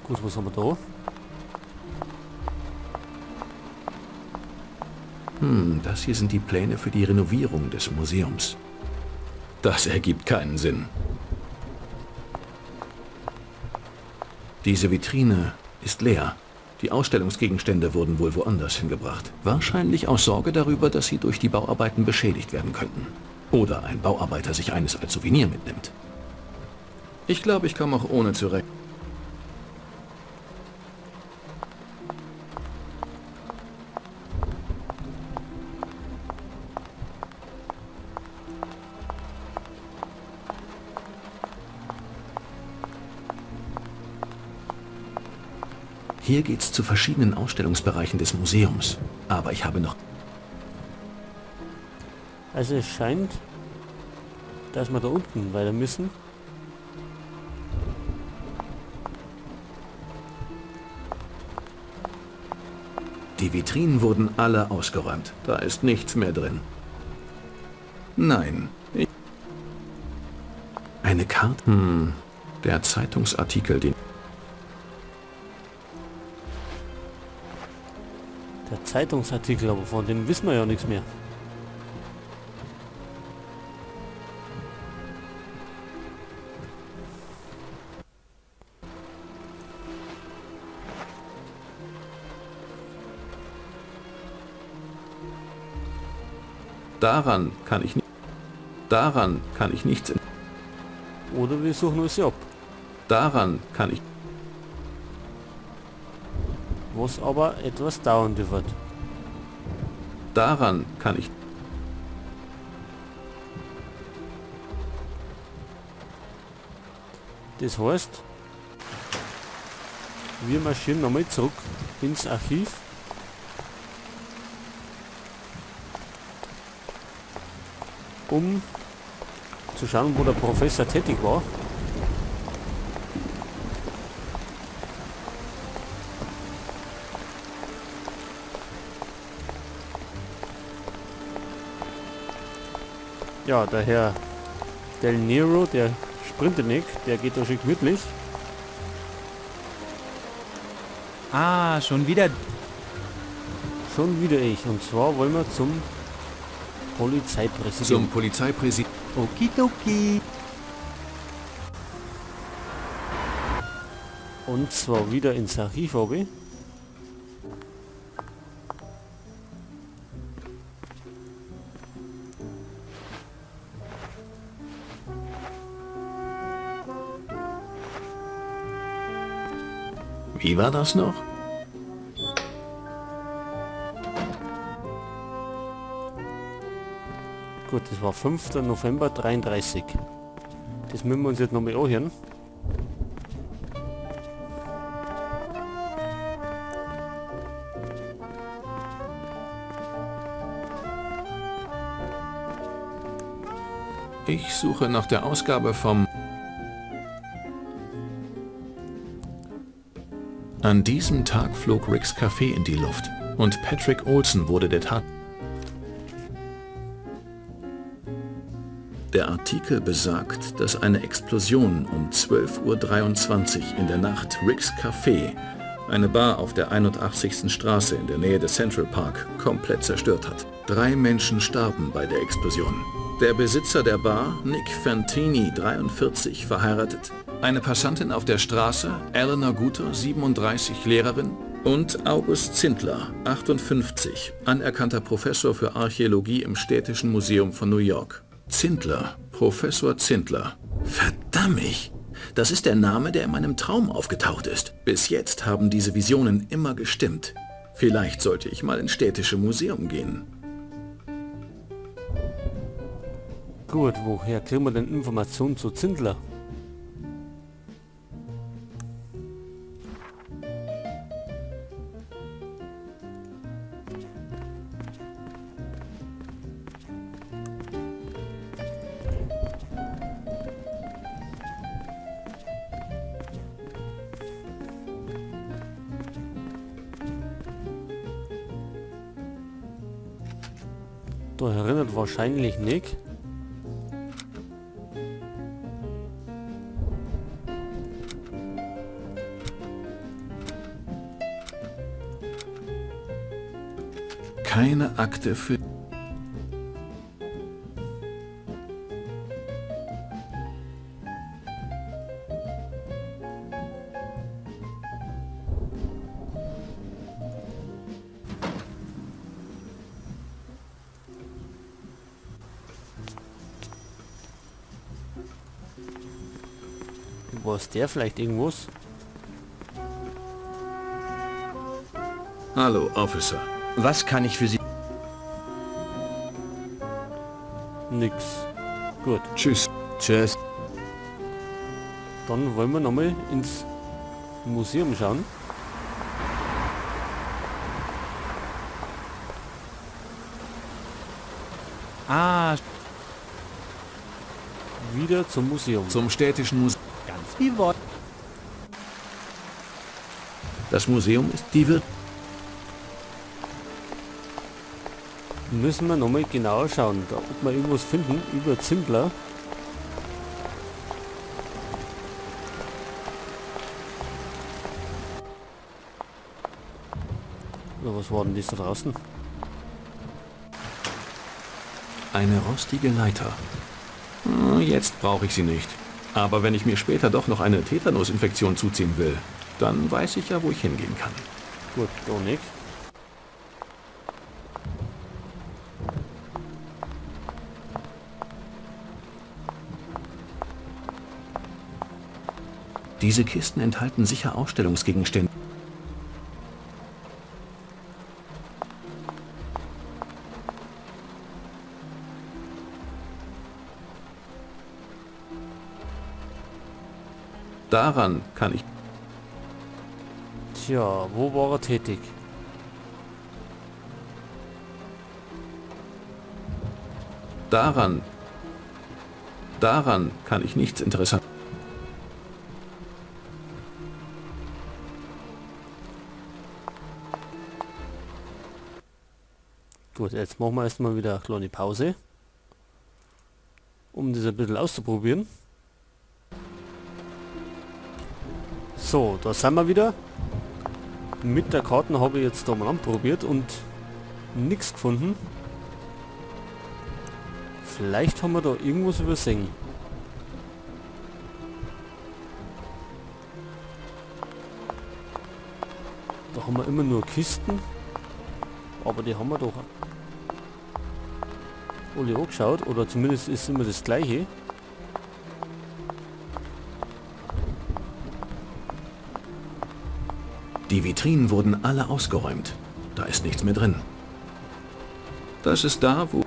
Gut, was haben wir da? Das hier sind die Pläne für die Renovierung des Museums. Das ergibt keinen Sinn. Diese Vitrine ist leer. Die Ausstellungsgegenstände wurden wohl woanders hingebracht. Wahrscheinlich aus Sorge darüber, dass sie durch die Bauarbeiten beschädigt werden könnten. Oder ein Bauarbeiter sich eines als Souvenir mitnimmt. Ich glaube, ich komme auch ohne zurecht. Hier geht's zu verschiedenen Ausstellungsbereichen des Museums. Aber ich habe noch... Also es scheint, dass wir da unten weiter müssen. Die Vitrinen wurden alle ausgeräumt. Da ist nichts mehr drin. Nein. Eine Karte? Der Zeitungsartikel, den... Der Zeitungsartikel, aber von dem wissen wir ja nichts mehr. Daran kann ich Daran kann ich nichts. Oder wir suchen uns ab. Daran kann ich. Was aber etwas dauern wird. Daran kann ich. Das heißt, wir marschieren nochmal zurück ins Archiv. Um zu schauen, wo der Professor tätig war. Ja, der Herr Del Nero, der sprintet nicht, der geht da schon gemütlich. Ah, schon wieder. Schon wieder ich. Und zwar wollen wir zum Polizeipräsidenten. Zum Polizeipräsidenten. Okidoki. Und zwar wieder ins Archiv, habe ich. Wie war das noch? Gut, das war 5. November 33. Das müssen wir uns jetzt nochmal anhören. Ich suche nach der Ausgabe vom... An diesem Tag flog Ricks Café in die Luft und Patrick Olsen wurde der Tat... Der Artikel besagt, dass eine Explosion um 12:23 Uhr in der Nacht Ricks Café, eine Bar auf der 81. Straße in der Nähe des Central Park, komplett zerstört hat. 3 Menschen starben bei der Explosion. Der Besitzer der Bar, Nick Fantini, 43, verheiratet, eine Passantin auf der Straße, Eleanor Guter, 37, Lehrerin, und August Zindler, 58, anerkannter Professor für Archäologie im Städtischen Museum von New York. Zindler, Professor Zindler. Verdammt! Das ist der Name, der in meinem Traum aufgetaucht ist. Bis jetzt haben diese Visionen immer gestimmt. Vielleicht sollte ich mal ins Städtische Museum gehen. Gut, woher kriegen wir denn Informationen zu Zindler? Da erinnert wahrscheinlich nicht. Keine Akte für... Wo ist der vielleicht irgendwas? Hallo, Officer. Was kann ich für Sie? Nix. Gut. Tschüss. Tschüss. Dann wollen wir nochmal ins Museum schauen. Ah. Wieder zum Museum. Zum städtischen Museum. Ganz wie wollen. Das Museum ist die Wirt. Müssen wir nochmal genauer schauen, da, ob wir irgendwas finden über Zimbler. Oder was war denn das da draußen? Eine rostige Leiter. Jetzt brauche ich sie nicht. Aber wenn ich mir später doch noch eine Tetanusinfektion zuziehen will, dann weiß ich ja, wo ich hingehen kann. Gut, doch nicht. Diese Kisten enthalten sicher Ausstellungsgegenstände. Daran kann ich... Tja, wo war er tätig? Daran kann ich nichts interessant. Gut, jetzt machen wir erstmal wieder eine kleine Pause, um das ein bisschen auszuprobieren. So, da sind wir wieder. Mit der Karte habe ich jetzt da mal anprobiert und nichts gefunden. Vielleicht haben wir da irgendwas übersehen. Da haben wir immer nur Kisten. Aber die haben wir doch alle angeschaut. Oder zumindest ist immer das gleiche. Die Vitrinen wurden alle ausgeräumt. Da ist nichts mehr drin. Das ist da, wo...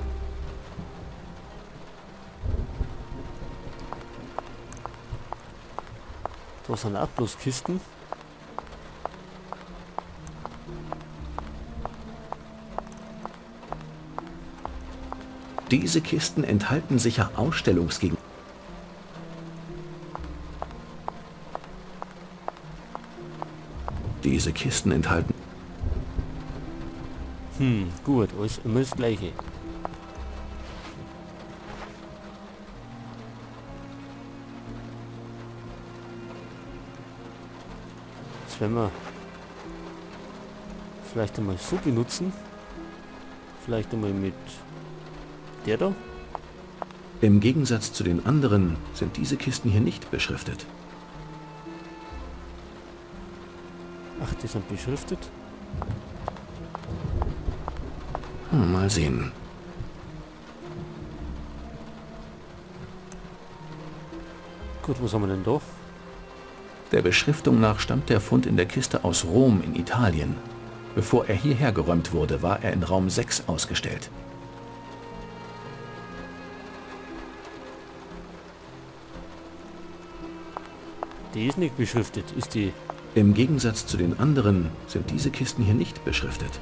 Da sind auch bloß Kisten. Diese Kisten enthalten sicher Ausstellungsgegenstände. Diese Kisten enthalten... Gut, alles immer das Gleiche. Jetzt werden wir vielleicht einmal so benutzen. Vielleicht einmal mit der da. Im Gegensatz zu den anderen sind diese Kisten hier nicht beschriftet. Ach, die sind beschriftet. Mal sehen. Gut, was haben wir denn da? Der Beschriftung nach stammt der Fund in der Kiste aus Rom in Italien. Bevor er hierher geräumt wurde, war er in Raum 6 ausgestellt. Die ist nicht beschriftet, ist die... Im Gegensatz zu den anderen sind diese Kisten hier nicht beschriftet.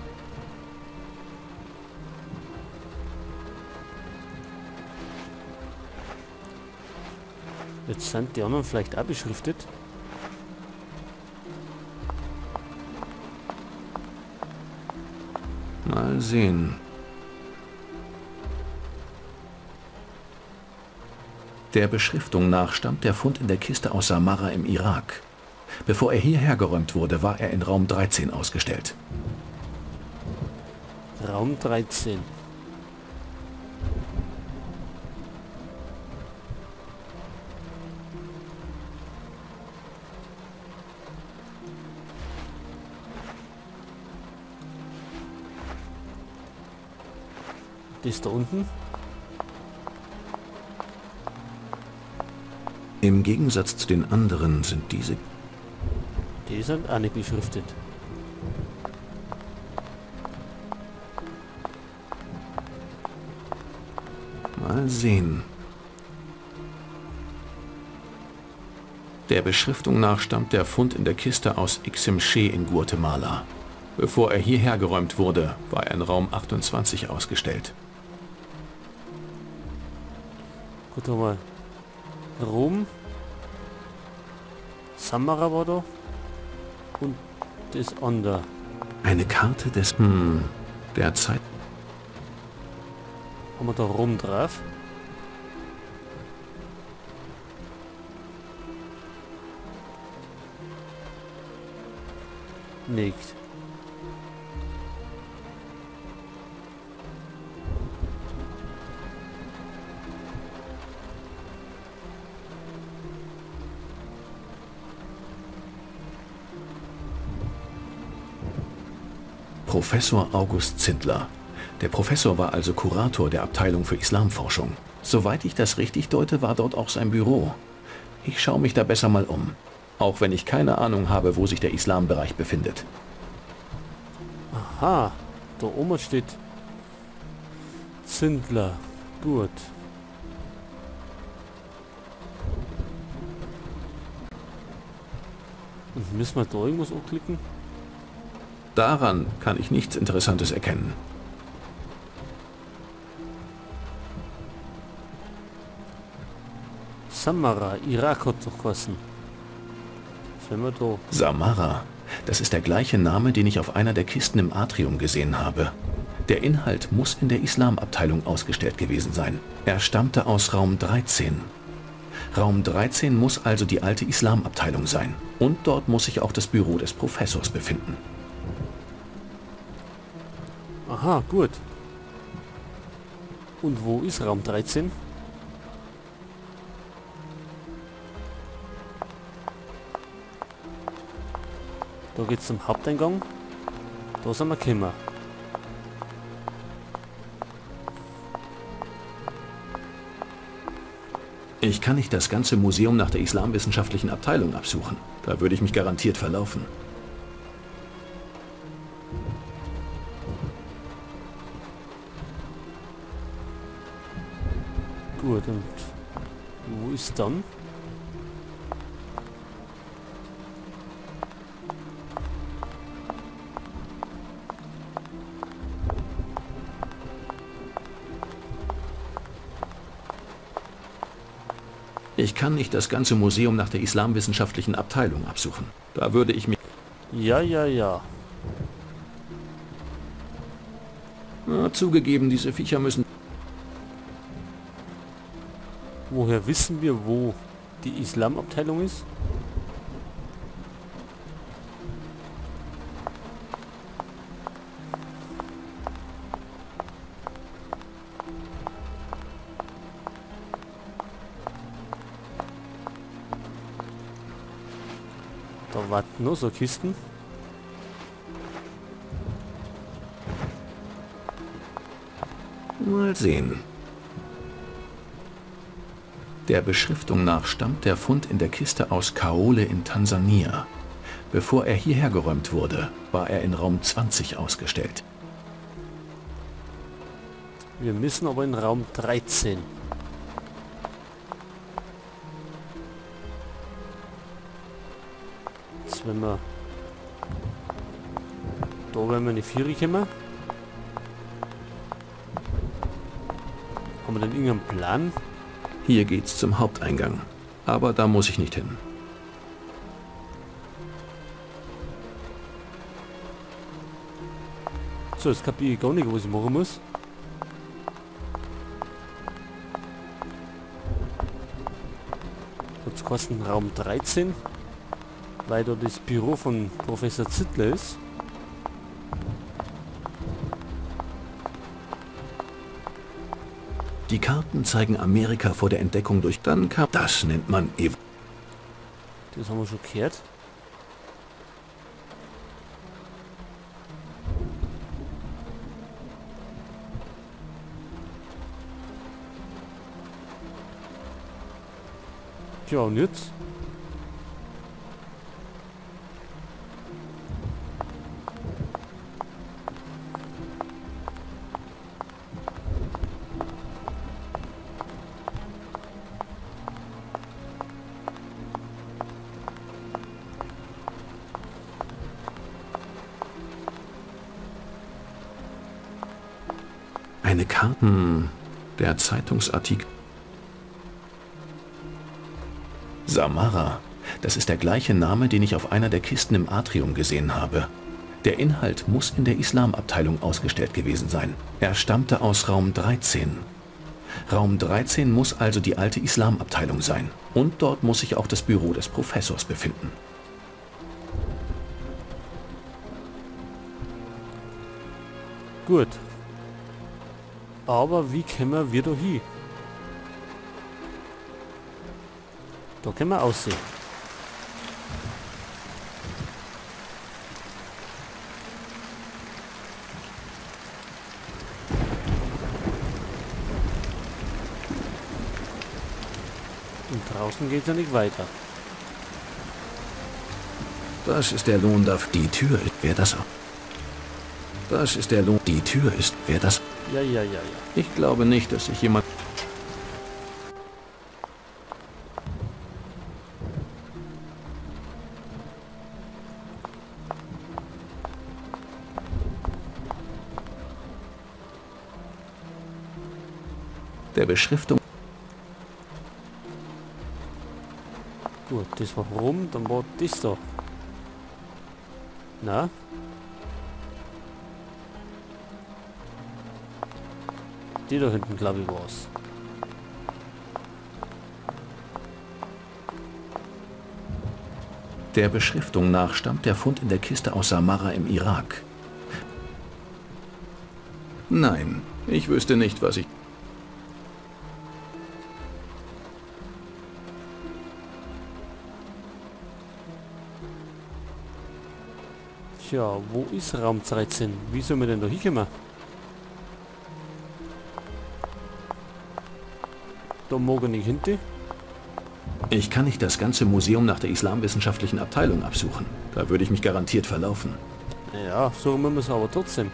Jetzt sind die anderen vielleicht auch beschriftet. Mal sehen. Der Beschriftung nach stammt der Fund in der Kiste aus Samarra im Irak. Bevor er hierher geräumt wurde, war er in Raum 13 ausgestellt. Raum 13. Das da unten. Im Gegensatz zu den anderen sind diese... Die sind auch nicht beschriftet. Mal sehen. Der Beschriftung nach stammt der Fund in der Kiste aus Iximché in Guatemala. Bevor er hierher geräumt wurde, war er in Raum 28 ausgestellt. Gut, mal. Rom. Samara war da. Und das andere. Eine Karte des... der Zeit... Haben wir da Rom drauf? Nicht. Professor August Zindler. Der Professor war also Kurator der Abteilung für Islamforschung. Soweit ich das richtig deute, war dort auch sein Büro. Ich schaue mich da besser mal um. Auch wenn ich keine Ahnung habe, wo sich der Islambereich befindet. Aha, da oben steht Zindler. Gut. Und müssen wir da irgendwas anklicken? Daran kann ich nichts Interessantes erkennen. Samara, Irak hat doch geheißen. Samara, das ist der gleiche Name, den ich auf einer der Kisten im Atrium gesehen habe. Der Inhalt muss in der Islamabteilung ausgestellt gewesen sein. Er stammte aus Raum 13. Raum 13 muss also die alte Islamabteilung sein. Und dort muss sich auch das Büro des Professors befinden. Aha, gut. Und wo ist Raum 13? Da geht's zum Haupteingang. Da sind wir gekommen. Ich kann nicht das ganze Museum nach der islamwissenschaftlichen Abteilung absuchen. Da würde ich mich garantiert verlaufen. Gut, und wo ist dann? Ich kann nicht das ganze Museum nach der islamwissenschaftlichen Abteilung absuchen. Da würde ich mich... Ja, ja, ja. Na, zugegeben, diese Viecher müssen... Woher wissen wir, wo die Islamabteilung ist? Da warten noch so Kisten. Mal sehen. Der Beschriftung nach stammt der Fund in der Kiste aus Kaole in Tansania. Bevor er hierher geräumt wurde, war er in Raum 20 ausgestellt. Wir müssen aber in Raum 13. Jetzt wenn wir... Da werden wir in die Viere kommen. Haben wir denn irgendeinen Plan? Hier geht's zum Haupteingang. Aber da muss ich nicht hin. So, jetzt kapiere ich gar nicht, was ich machen muss. Jetzt kosten Raum 13, weil da das Büro von Professor Zindler ist. Die Karten zeigen Amerika vor der Entdeckung durch... Dann kam... Das nennt man... Das haben wir schon gehört. Tja, und jetzt? Eine Karte, der Zeitungsartikel. Samara, das ist der gleiche Name, den ich auf einer der Kisten im Atrium gesehen habe. Der Inhalt muss in der Islamabteilung ausgestellt gewesen sein. Er stammte aus Raum 13. Raum 13 muss also die alte Islamabteilung sein. Und dort muss sich auch das Büro des Professors befinden. Gut. Aber wie kommen wir da hin? Da können wir aussehen. Und draußen geht's ja nicht weiter. Das ist der Lohn dafür. Die Tür ist, wer das auch. Das ist der Lohn. Die Tür ist, wer das. Ja, ja, ja, ja. Ich glaube nicht, dass sich jemand... Der Beschriftung... Gut, das war rum, dann war das da. Na? Die da hinten, glaube ich, war's. Der Beschriftung nach stammt der Fund in der Kiste aus Samarra im Irak. Nein, ich wüsste nicht, was ich... Tja, wo ist Raum 13? Wie soll man denn da hinkommen? Da mag ich nicht hinten. Ich kann nicht das ganze Museum nach der islamwissenschaftlichen Abteilung absuchen. Da würde ich mich garantiert verlaufen. Ja, suchen wir es aber trotzdem.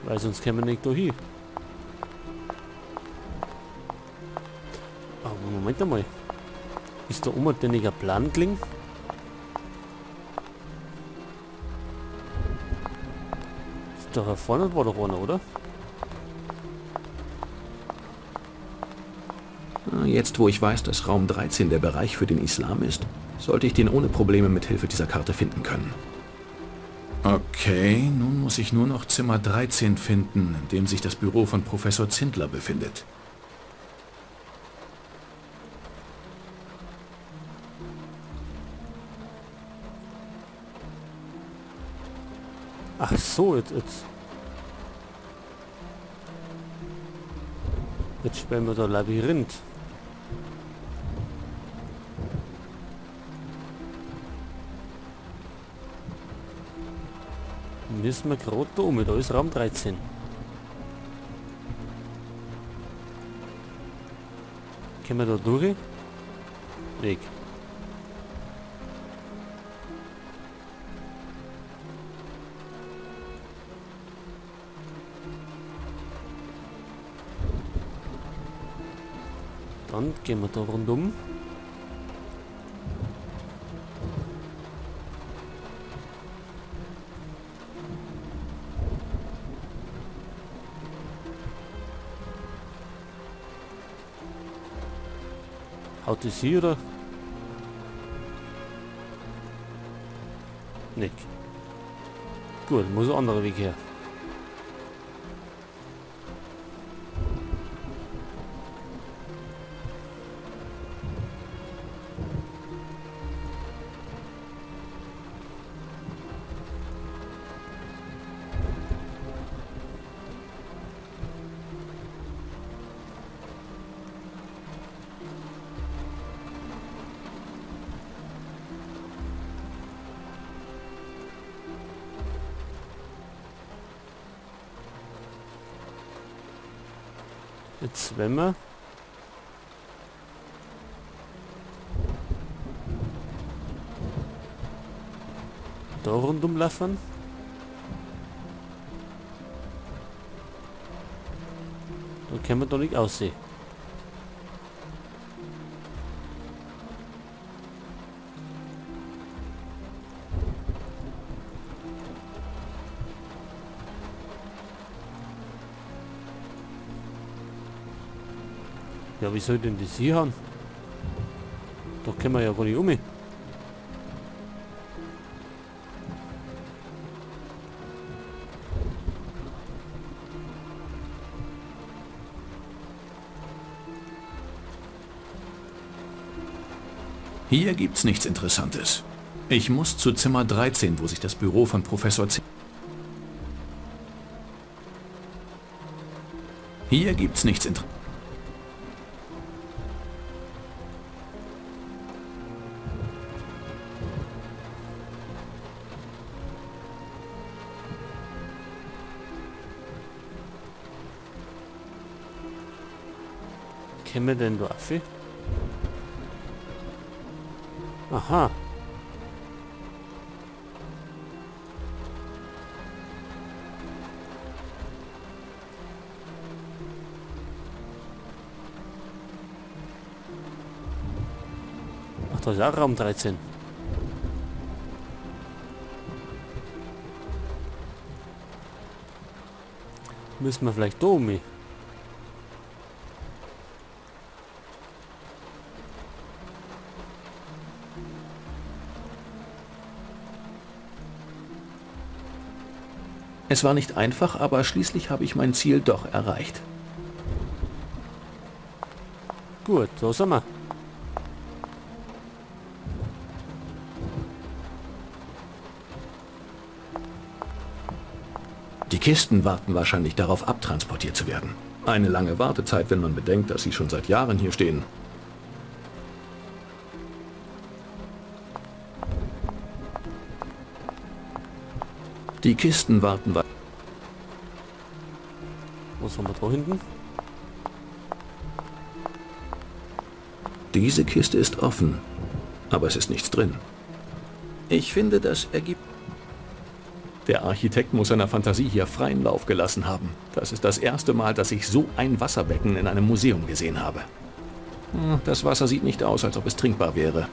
Weil sonst kämen wir nicht da hin. Aber Moment einmal. Ist da oben denn nicht ein Plan gelegen? Ist doch vorne war doch einer, oder? Jetzt, wo ich weiß, dass Raum 13 der Bereich für den Islam ist, sollte ich den ohne Probleme mit Hilfe dieser Karte finden können. Okay, nun muss ich nur noch Zimmer 13 finden, in dem sich das Büro von Professor Zindler befindet. Ach so, jetzt spielen wir da Labyrinth. Müssen wir gerade da oben, da ist Raum 13. Können wir da durch? Weg. Dann gehen wir da rundum. Haut es hier oder? Nicht. Gut, muss ein anderer Weg her. Jetzt wenn wir da rundum laufen. Dann können wir da nicht aussehen. Ja, wie soll denn das hier haben? Da können wir ja gar nicht um. Hier gibt's nichts Interessantes. Ich muss zu Zimmer 13, wo sich das Büro von Professor Z. Hier gibt's nichts Interessantes. Kennen wir denn da auf? Aha. Ach, da ist auch Raum 13. Müssen wir vielleicht da um? Es war nicht einfach, aber schließlich habe ich mein Ziel doch erreicht. Gut, so sind wir. Die Kisten warten wahrscheinlich darauf, abtransportiert zu werden. Eine lange Wartezeit, wenn man bedenkt, dass sie schon seit Jahren hier stehen. Die Kisten warten. Was haben wir da hinten? Diese Kiste ist offen, aber es ist nichts drin. Ich finde, das ergibt... Der Architekt muss seiner Fantasie hier freien Lauf gelassen haben. Das ist das erste Mal, dass ich so ein Wasserbecken in einem Museum gesehen habe. Das Wasser sieht nicht aus, als ob es trinkbar wäre.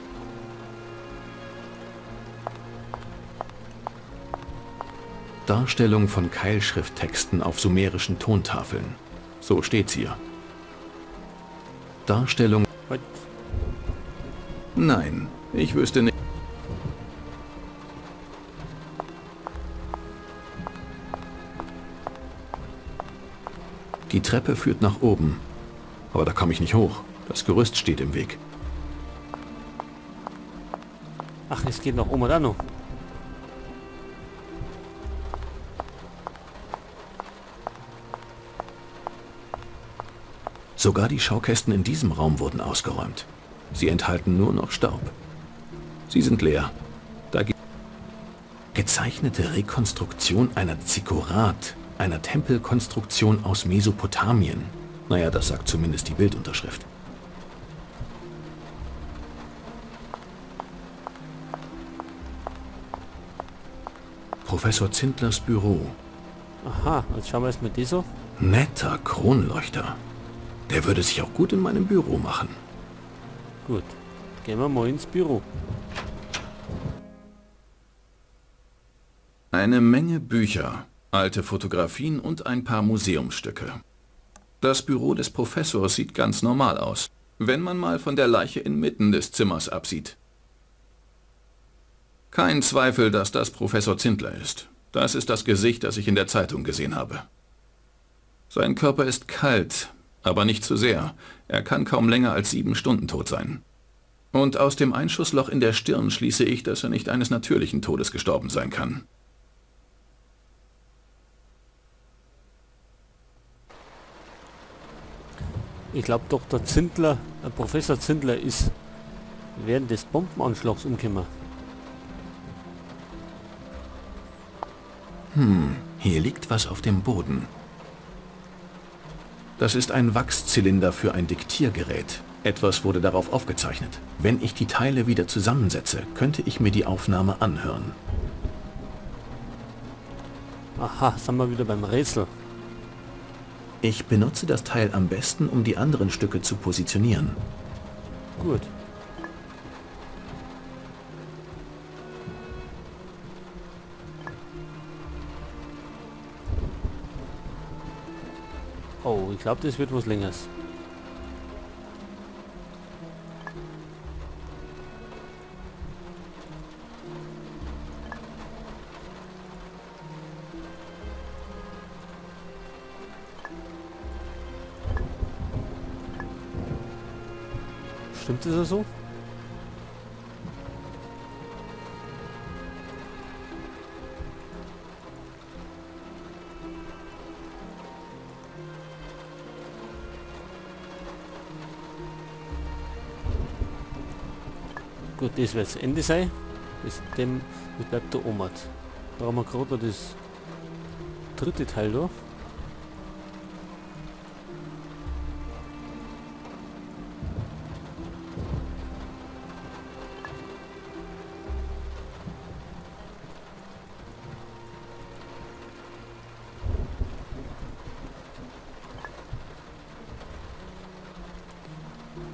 Darstellung von Keilschrifttexten auf sumerischen Tontafeln. So steht's hier. Darstellung... Was? Nein, ich wüsste nicht... Die Treppe führt nach oben. Aber da komme ich nicht hoch. Das Gerüst steht im Weg. Ach, es geht nach oben oder noch? Sogar die Schaukästen in diesem Raum wurden ausgeräumt. Sie enthalten nur noch Staub. Sie sind leer. Da gibt gezeichnete Rekonstruktion einer Zikkurat, einer Tempelkonstruktion aus Mesopotamien. Naja, das sagt zumindest die Bildunterschrift. Professor Zindlers Büro. Aha, jetzt schauen wir erstmal die so. Netter Kronleuchter. Der würde sich auch gut in meinem Büro machen. Gut, gehen wir mal ins Büro. Eine Menge Bücher, alte Fotografien und ein paar Museumsstücke. Das Büro des Professors sieht ganz normal aus, wenn man mal von der Leiche inmitten des Zimmers absieht. Kein Zweifel, dass das Professor Zindler ist. Das ist das Gesicht, das ich in der Zeitung gesehen habe. Sein Körper ist kalt, aber nicht zu sehr. Er kann kaum länger als 7 Stunden tot sein. Und aus dem Einschussloch in der Stirn schließe ich, dass er nicht eines natürlichen Todes gestorben sein kann. Ich glaube, Dr. Zindler, Professor Zindler ist während des Bombenanschlags umgekommen. Hier liegt was auf dem Boden. Das ist ein Wachszylinder für ein Diktiergerät. Etwas wurde darauf aufgezeichnet. Wenn ich die Teile wieder zusammensetze, könnte ich mir die Aufnahme anhören. Aha, sind wir wieder beim Rätsel. Ich benutze das Teil am besten, um die anderen Stücke zu positionieren. Gut. Oh, ich glaube, das wird was Längeres. Stimmt das so? Gut, das wird das Ende sein. Das bleibt da oben. Da haben wir gerade noch das dritte Teil da.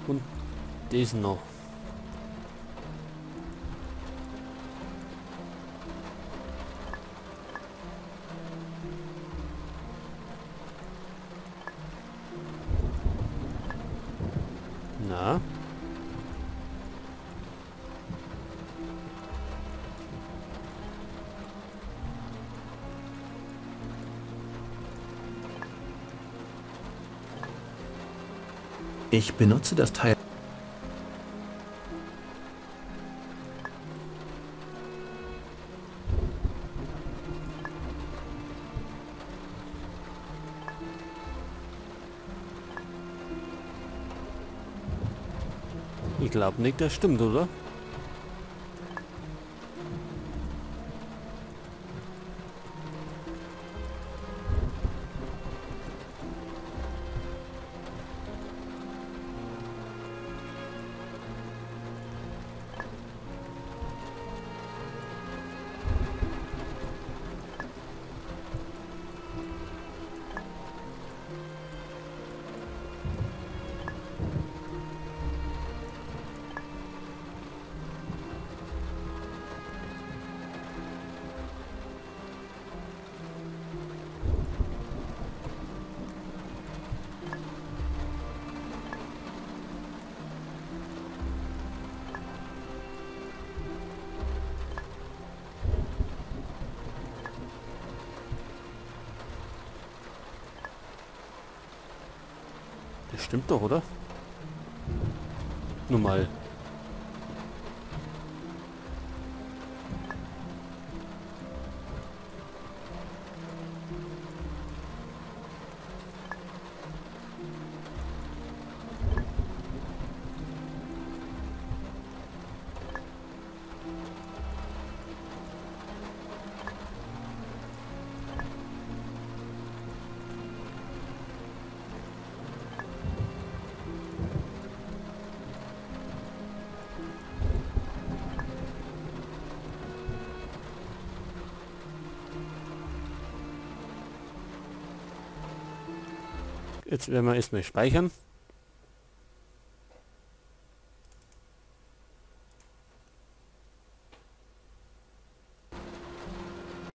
Und diesen noch. Na? Ich benutze das Teil. Ich glaube nicht, das stimmt, oder? Das stimmt doch, oder? Nur mal. Jetzt werden wir erstmal speichern.